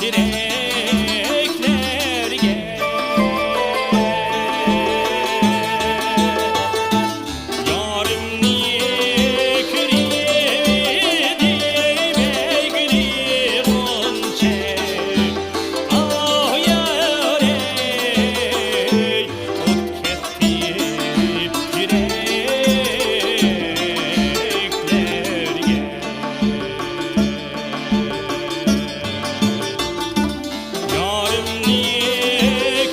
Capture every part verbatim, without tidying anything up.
يۈرەكلەرگە. يارىمنى كۆرۈۋىدىم مەڭگۈ غۇنچە. ئاھ يارەي، ئوت كەتتى يۈرەكلەرگە. يارىمنى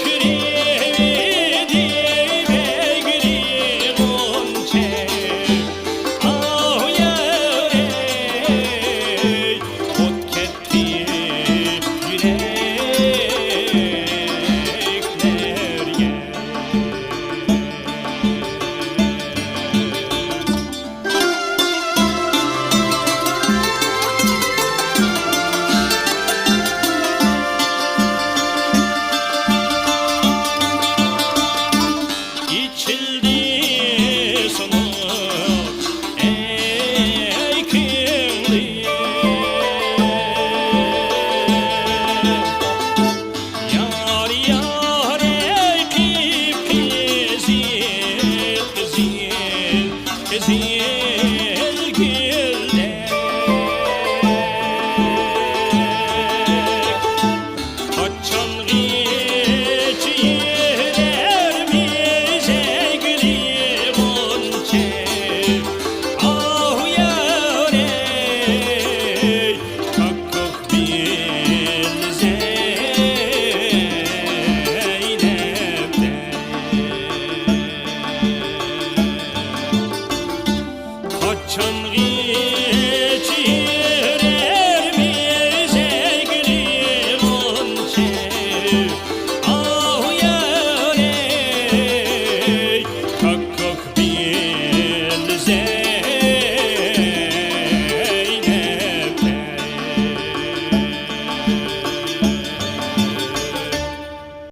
كۆرۈۋىدىم مەڭگۈ غۇنچە. ئاھ يارەي، ئوت كەتتى يۈرەكلەرگە. ئېچىلدى سۇنۇق ئەي كۆڭلۈم. يار، يار، ئەي قىپقىزىل، قىزىل، قىزىل گۈلدەك. قاچانغىچە يۈرەرمىز ئەگلى غۇنچە؟ ئاھ يارەي، كاككۇك بىللە زەينەپتە. قاچانغىچە